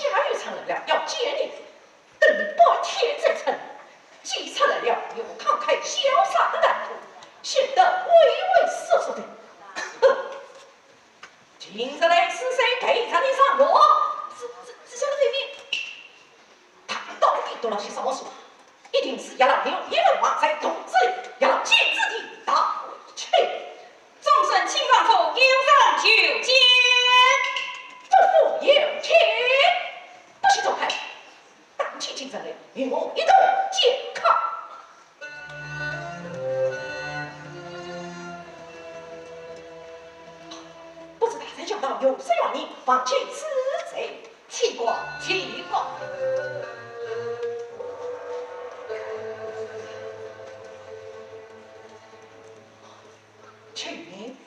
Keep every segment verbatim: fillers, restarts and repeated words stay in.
下雨成了要见你，等半天再成，既出来了又慷慨潇洒的谈吐，显得畏畏缩缩的。哼，今日来此事陪着你上路，这、这、这下的菲菲，她到底读了些什么书？一定是学了刘一文华在肚子里，学了金子的大气。众生请上车，有人求见。不负有请。不许走开，打起精神来，与我一同见客。不知大人驾到，有失远迎，望请赐罪。 请过，请过。请，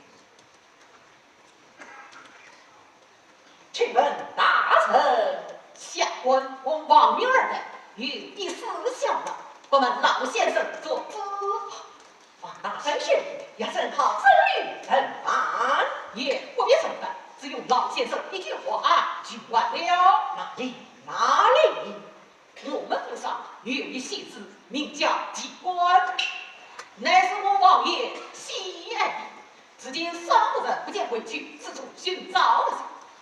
请问大人。下官王爷二代，有一事相望，我们老先生做主。 王大人请，也正好，这里人办。也不必人办，只用老先生一句话就完了。哪里？哪里？我们府上有一戏子，名叫季官，乃是我王爷喜爱的，至今三个月不见回去，四处寻找不着。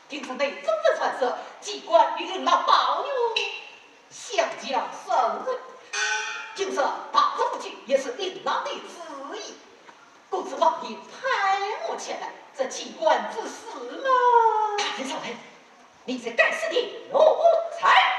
听说内中人传说，季官与令郎抱有 相交甚深，听说大丈夫去也是令郎的主意。公子王爷派我前来，这季官之事嘛。大人稍等，你这该死的奴才！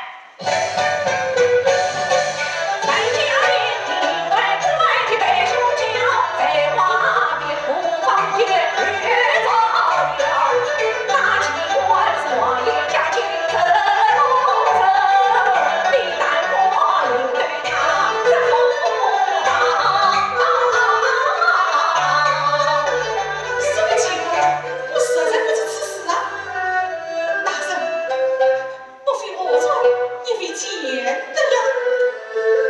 不非我作，也非奸得呀。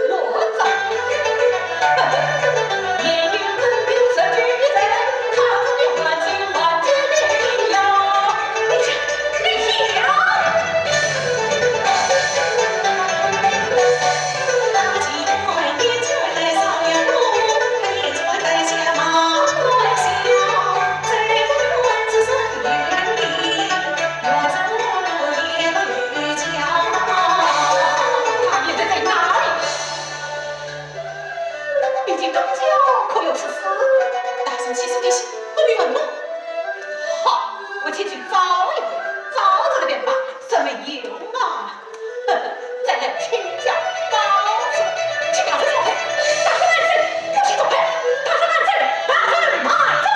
我作。他现在在哪里？毕竟刚交可有此事？大人起初的心不必问我。好，我前去找一回，找这个便罢，什么用啊？ 再来请教高手，请大人走开，大人慢走，不许走开，大人慢走，大人慢走。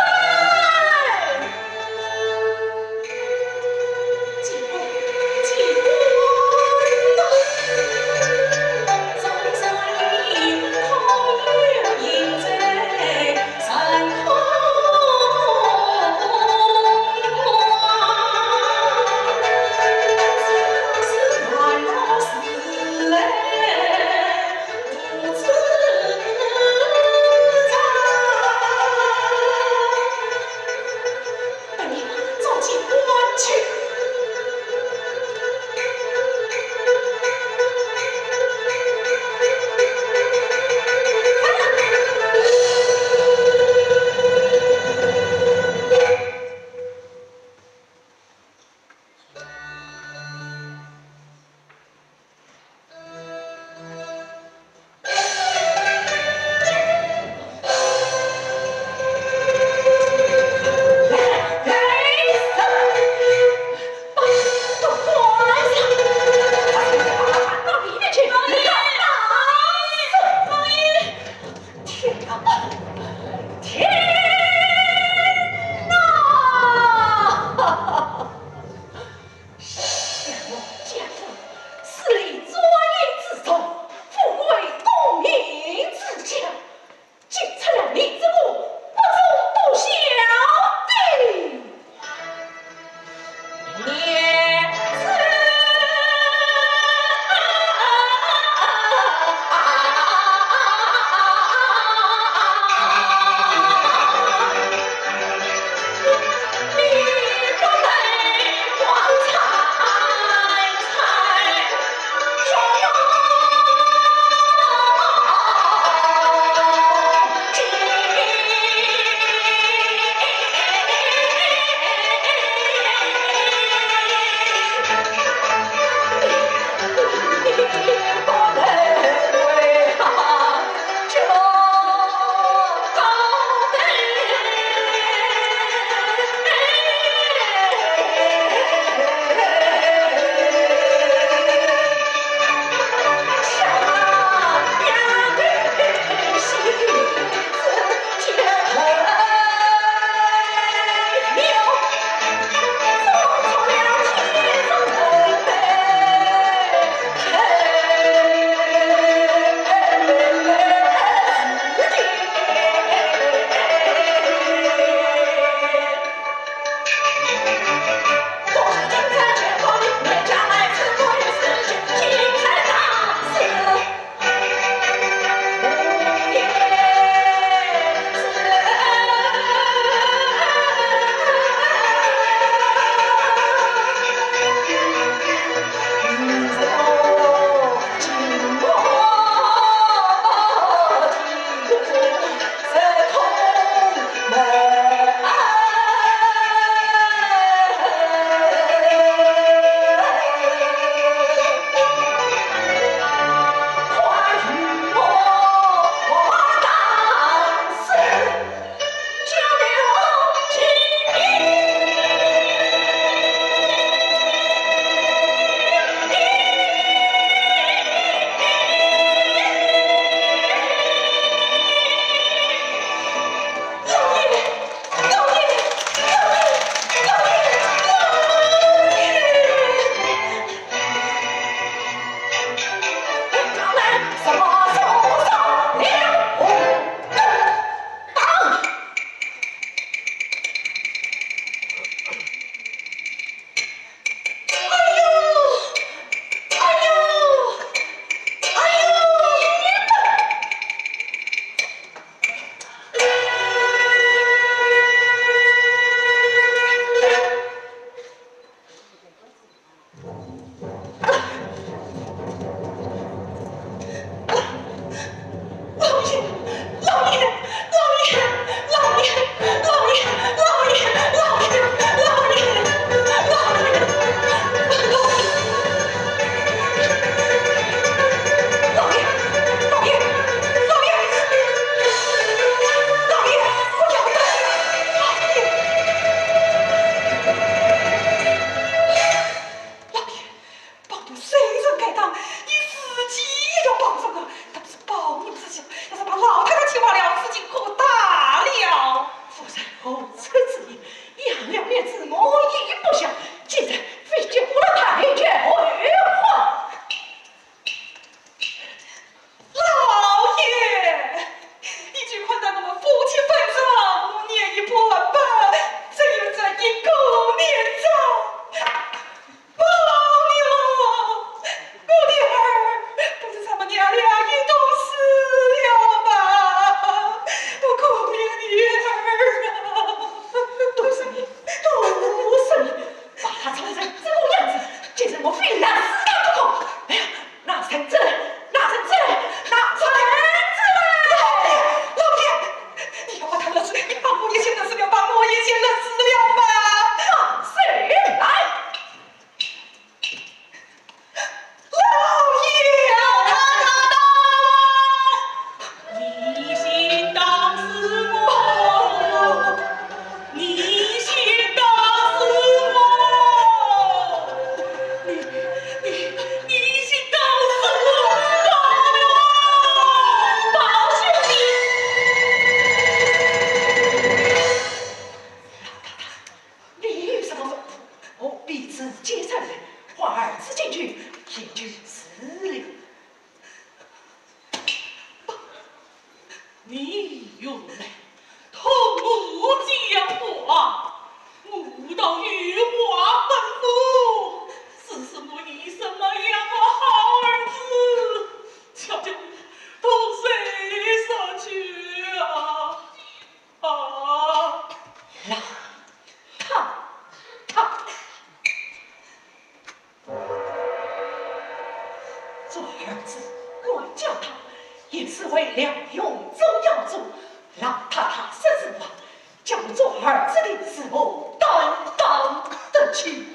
哎呀，死都不可！哎呀，拿绳子来，拿绳子来，拿绳子来！老爷，老爷，你要把他勒死，你把我也先勒死了，把我也先勒死了吧！放谁来？老爷，老太太到！你先打死我！ 你先打死我！你，你，你先打死我！报仇！报仇！你有什么吩咐，我便自己出来，唤儿子进去，也就是了。 你原来同我讲话，我倒有话吩咐，只是我已生了两个好儿子，叫叫你同谁说去啊？啊！那他，他 做儿子管教他，也是为了永宗耀祖。老太太说实话，叫我做儿子的是我担当得起。